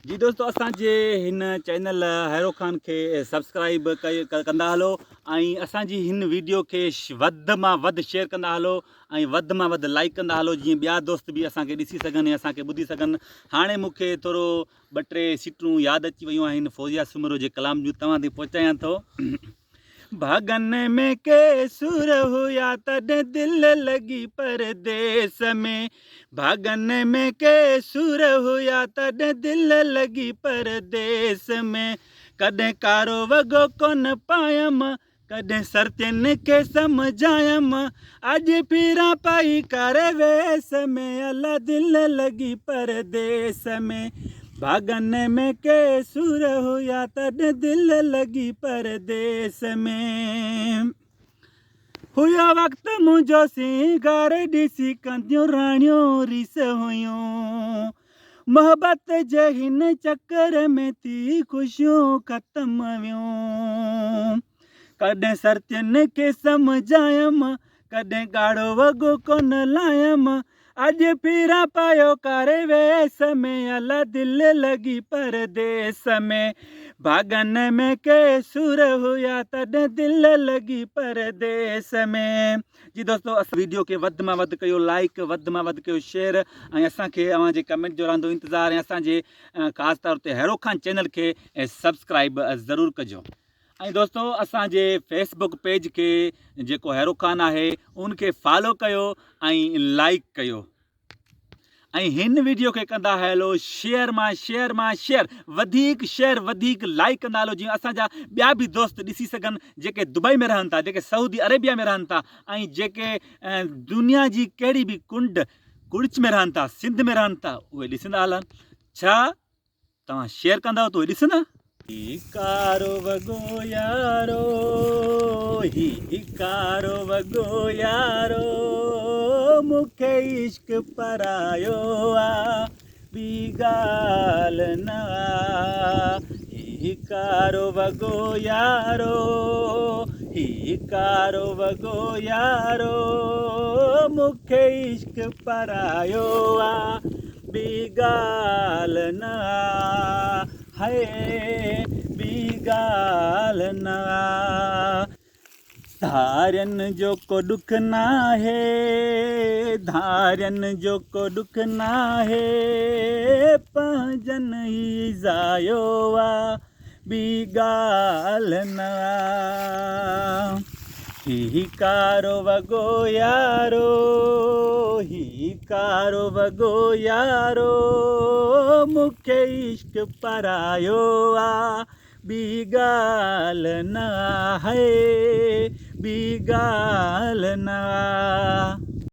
جي دوستو اسان جي هن چينل هيرو خان کي سبسڪرائب ڪندا هلو ۽ اسان جي هن ويڊيو کي وڌ مان وڌ شيئر ڪندا هلو ۽ وڌ مان وڌ لائڪ ڪندا هلو جيئن ٻيا دوست به اسان کي ڏسي سگهن ۽ اسان کي ٻڌي سگهن هاڻي مون کي ٿورو ٻه ٽي سٽون ياد اچي ويون آهن فوزيا سومرو جي ڪلام جون توهان تائين پهچايان ٿو. ڀاڳن ۾ ڪي سور هيا تڏهن دل لڳي پرديس ۾، ڀاڳن ۾ ڪي سور هيا تڏهن دل لڳي پرديس ۾، ڪڏهن ڪارو وڳو ڪونه پايم، ڪڏهن سرتين کي سمجهايم، اڄ ڦيران پائي ڪاري ويس ۾، الا دل لڳي پرديس ۾. ڀاڳن ۾ ڪي سور هيا تڏهن دل لڳي پرديس ۾. هيو وقت منهنجو سينگار ڏسي ڪنديون راڻيون ريس هيون. محبت جي هن چڪر ۾ ٿي خوشيون ختم ويون. ڪڏهن سرتين کي سمجهايم، ڪڏهن ڳاڙهو وڳو ڪونه لايم، اڄ ڦيران پايو ڪاري ويس ۾، الا دل لڳي پرديس ۾، ڀاڳن ۾ ڪي سور هيا تڏهن دل لڳي پرديس ۾. جي دوستو اسان ويڊيو کي وڌ مان وڌ ڪيو لائيڪ وڌ مان وڌ ڪيو شيئر ۽ اسان کي اوهان جي ڪمينٽ جو رهندو انتظار ۽ اسان جي خاص طور تي هيرو خان چينل کي سبسڪرائيب ضرور ڪجو. ۽ دوستو اسان جي فيس بڪ پيج کي جيڪو هيرو خان آهي ان کي فالو ڪيو ۽ لائيڪ ڪيو ۽ هن ويڊيو کي ڪندا هلو شيئر مان شيئر مان شيئر وڌيڪ شيئر وڌيڪ لائيڪ ڪندا هلو جيئن اسان جا ٻيا به دوست ڏسي سگهن جيڪي دبئي ۾ رهن ٿا جيڪي سعودي عربيا ۾ رهن ٿا ۽ جيڪي دنيا جي ڪهڙي به ڪنڊ ڪڙچ ۾ رهن ٿا سنڌ ۾ رهن ٿا اهي ڏسندا هلن ڇا توهان شيئر ڪندؤ ته اهي ڏسندا. هي ڪارو وڳو يارو هي ڪارو وڳو يارو مون کي عشق پرايو آ ٻي ڳالهه نه آ هي ڪارو وڳو يارو هي ڪارو وڳو يارو مون کي عشق پرايو آ ٻي ڳالهه نه آ هئي ٻي ڳالهه نه آ. ڌارين جو ڪو ڏک ناهي ڌارين جو ڪو ڏک ناهي پنهنجن ئي ضايو آ ٻي ڳالهه نه آ. هي ڪارو وڳو يارو هي ڪارو وڳو يارو مون کي عشق پرايو آ ٻي ڳالهه نه آهي ٻي ڳالهه نه آ.